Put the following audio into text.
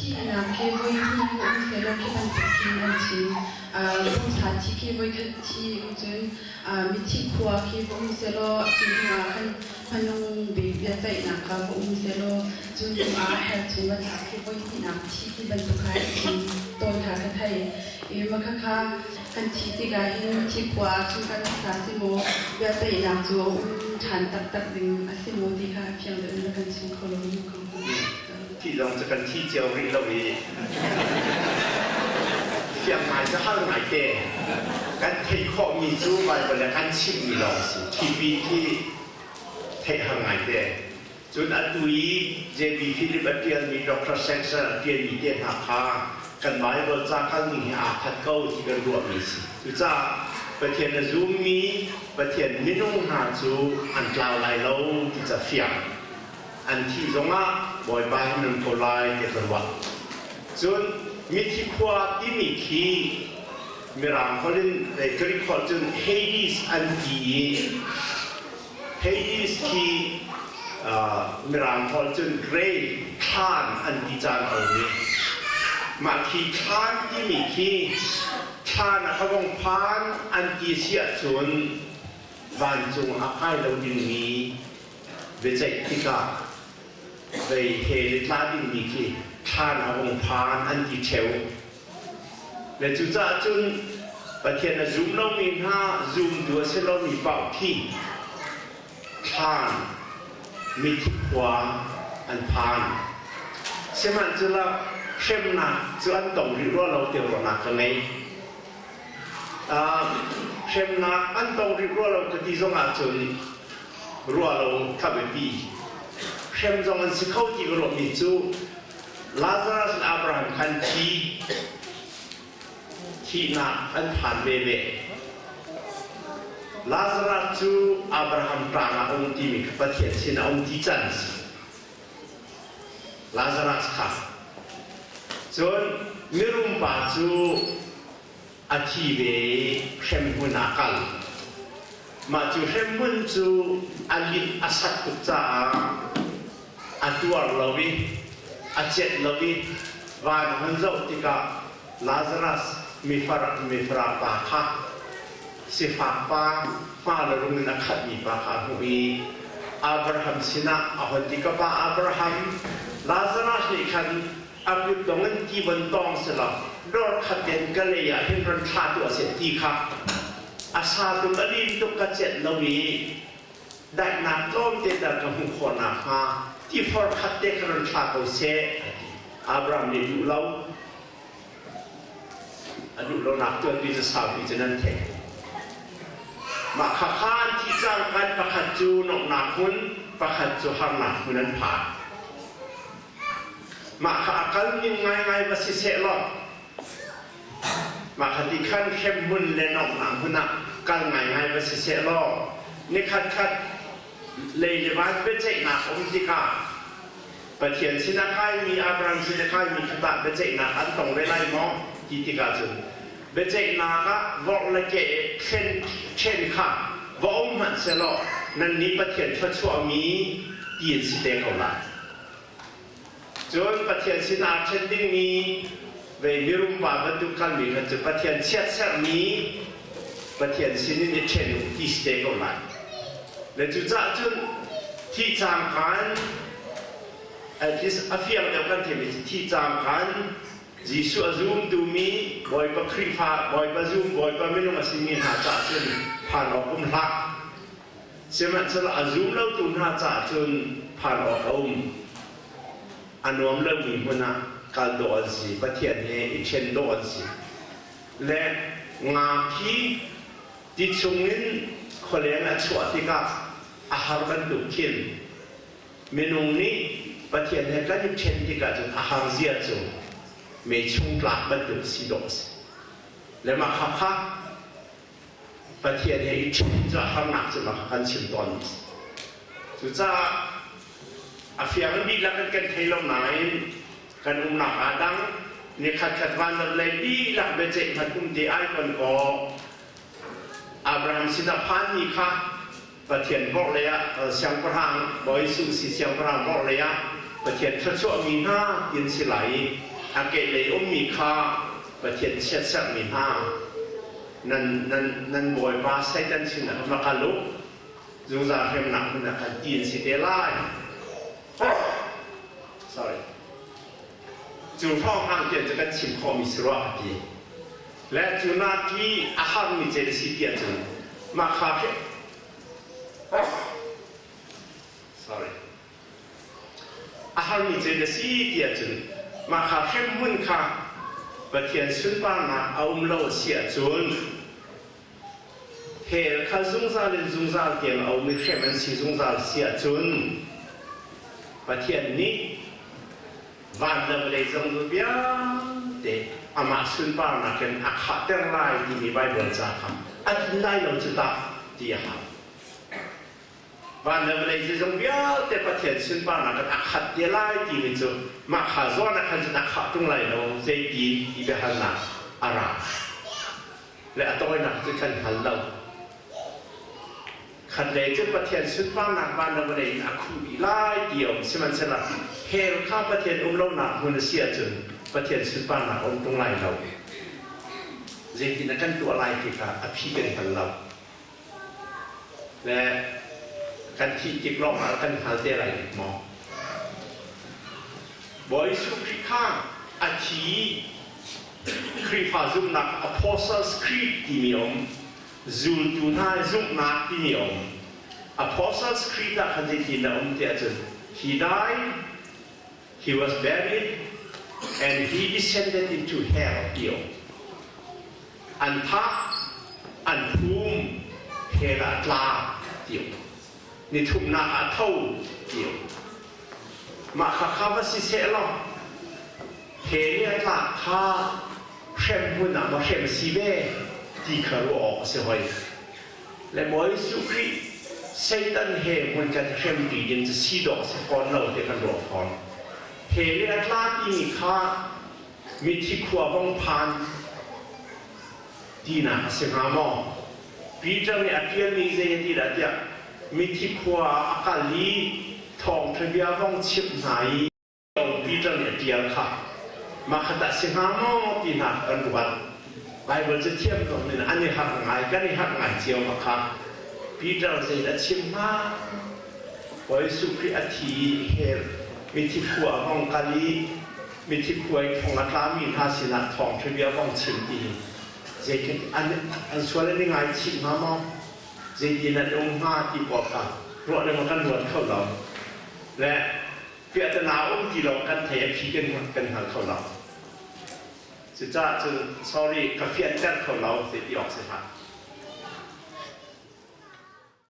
Thihnak khi voi hnih um sehlaw khi bantuk khin an chim. Pumsa thi khi voikhat thi um cun mithi khua khi va um sehlaw cu hnu ah khan hmanung bik biaceihnak kha va um sehlaw cu hnu ah hell chung va thlak khi voi hnihnak thi ti bantuk kha an chim tawn kha ka thei. I mah khakha kan thih tikah hin mithi khua ah cun kan sa si maw biaceihnak cu a um ṭhan taktak ding a si maw ti kha fiang deuh in na kan chim kho lo maw ka Thih zong cu kan thi cio rih lo i fiang ngai cu har ngai te. Kan theih khawhmi cu Baibal le kan chimhmi lawng si. Thipi khi theih har ngai te. Cun atu i J.B. Philip a ṭialmi Dr. Saxon a ṭialmi te hna kha kan Baibal ca kalning he aa khat ko ti kan ruahmi a si. Cucaah Pathian a zummi Pathian minung hna cu an tlau lai lo ti ca fiang. An thih zongah Bawipa hi nun ko lai ti ka ruah. Cun mithi khua timi khi Mirang holh in Greek holh cun Hades an ti i Hades khi Mirang holh cun grave thlan an ti caan a um i mah khi thlan timi khi thlan a ka vong phan an ti si ahcun vancung a kai lo dingmi biaceih tikah vei he le tla dingmi khi thlan a vong phan an ti ṭheo. Le cucaah cun Pathian a zum lomi hna zumtu a si lomi paoh khi thlan mithi khua an phan. Sihmanhsehlaw hremnak cu an tong rih rua lo ti ruahnak ka ngei. Hremnak an tong rih rua lo ka ti zongah cun ruah lo kha biapi. Hrem zong an si kho ti ka ruahmi cu Lazarus le Abraham khan thi thihnak an phan veve. Lazarus cu Abraham ṭang ah a um timi kha Pathian sin a um ti can a si. Lazarus kha. Cun mirum pa cu a thi ve i hremhmun ah a kal. Mah cu hremhmun cu a linh a sat tuk caah a tuar lo i a celh lo i van a hun zoh tikah Lazarus mifara pa kha sifak pa hma le rung in a khatmi pa kha a hmuh i Abraham sinah a hon ti ka pa Abraham, Lazarus nih khan a kut dong in ti von tawng selaw dor khat ten ka lei ah hin ron thla tuah seh ti kha a sa tuk a lin tuk ka celh lo i daihnak tlawmte tal ka hmuh khawh nakhnga ti for khat te kha ron thla ko seh a ti. Abraham nih duh lo a duh lonak tuanpi cu saupi cu nan theih. Mah kha khan thi cang kan pakhat cu nomhnak hmun pakhat cu harnak hmun an phan. Mah kha a kal ning ngaingai va si seh law mah kha ti khan hremhmun le nomhnak hmun ah kal ngaingai va si seh law nikhat khat lei le van biaceihnak um tikah Pathian sin a kaimi Abraham sin a kaimi kha tah biaceihnak an tong ve lai maw ti tikah cun biaceihnak ah vorh le ke thlen ṭhen kha va um hmanh sehlaw nannih Pathian thluachuahmi ti an si te ko lai. Cun Pathian sin aa ṭhen dingmi vei mirum pa bantuk kalmi kha cu Pathian chiatserhmi Pathian sinin i ṭhen u ti si te ko lai. Le cucaah cun thi cangkaan at least a fiang deuh kan theimi cu thi cangkaan Jesuh a zumtumi Bawipa Khrihfa Bawipa zum Bawipa minung a simi hna caah cun phan awk um hlah. Sihmanhsehlaw a zum lotu hna caah cun phan awk a um. A nuam lomi hmun ah kal dawh an si, Pathian he i ṭhen dawh an si. Le nga khi ti chungin khualeng a chuah tikah a har bantuk khin minung nih Pathian he kan i ṭhen tikah cun a har zia cu mei chung tlak bantuk si dawh a si. Le mah khakha Pathian he i ṭhen cu harnak cu bak kan chim tawn. Cucaah a fiang dihlak in kan thei lo nain kan umnak aa dang. Nikhat khat vanlam lei dihlak biaceih hmanh um te ai kon kaw Abraham sinah phanmi kha Pathian vorhlei ah siangpahrang Bawi Jesuh si siangpahrang vorhlei ah Pathian thluachuahmi hna ti an si lai i A kehlei ummi kha Pathian chiatserhmi hna nan nan nan bawipa Satan sinah va kal u, zungzal hremnak hmun ah khan ti an si te lai. Sorry. Cu hrawng tiang cu kan chim khawhmi si rua ka ti. Le cu nak i a harmi cel si ti ahcun mah kha sorry a harmi cel a si ti ahcun mah kha hremhmun kha Pathian sunparnak a um lo a si ahcun hell kha zungzal in zungzal tiang a um i hrem an si zungzal si ahcun Pathian nih van le vawlei zong cu vialte amah sunparnak in a khahter lai timi Baibal ca kha a tlin lai lo cu tah ti a hau. Van le vawlei zeizong vialte Pathian sunparnak in a khat te lai timi cu mah kha zawn ah khan cun a khah ṭung lai lo zeiti ti biahalnak a ra. Le a tawinak cu kan hngal lo. Khatlei cu Pathian sunparnak van le vawlei in a khuh dih lai ti a um. Sihmanhsehlaw hell kha Pathian um lonak hmun a si ahcun Pathian sunparnak a um ṭung lai lo. Zeitin a kan tuah lai ti kha a phi kan hngal lo. Le kan thih tik lawngah kan hngal te lai dik maw? Bawi Jesuh Khrih kha a thi Khrihfa zumhnak Apostles Creed timi a um. Zultu hna zumhnak timi a um. Apostles Creed ah khan zeitin a um tiah cun he died, he was buried, and he descended into hell ti a um. An thah, an phum, hell ah a tla ti a um. Nithumnak ah a tho ti a um. Mah khakha va si seh law he nih a tlak kha hrem hmun ah maw hrem si ve ti kha ruah awk a si hoi. Le Bawi Jesuh Khrih Satan he hmun kan hrem ti ding cu si dawh a si fawn lo ti kan ruah fawn. He nih a tla timi kha mithi khua vong phan tinak a si hnga maw? Peter nih a ṭialmi zei a ti dah tiah mithi khua ah a kal i thawngṭha bia vong chimh hna i Peter nih a ṭial kha mah kha tah si hnga maw ti hna kha kan ruat. Baibal cu thiam tuk in an i harh ngai, kan i harh ngai cio ma kha. Peter zeidah chim hnga? Bawi Jesuh Khrih a thi i hell mithi khua a vong kal i mithi khua i thong a tlami hna sinah thawngṭha bia vong chim ti hi zeitin an sual an i ngaichih hnga maw? Zeitin an um hnga ti pawl kha ruah lengmang kan ruat kho lo. Le piahtana um ti lawng kan thei a phi kan kan hngal kho lo. Cucaah cun sorry ka fianter kho lo ti awk si hlah.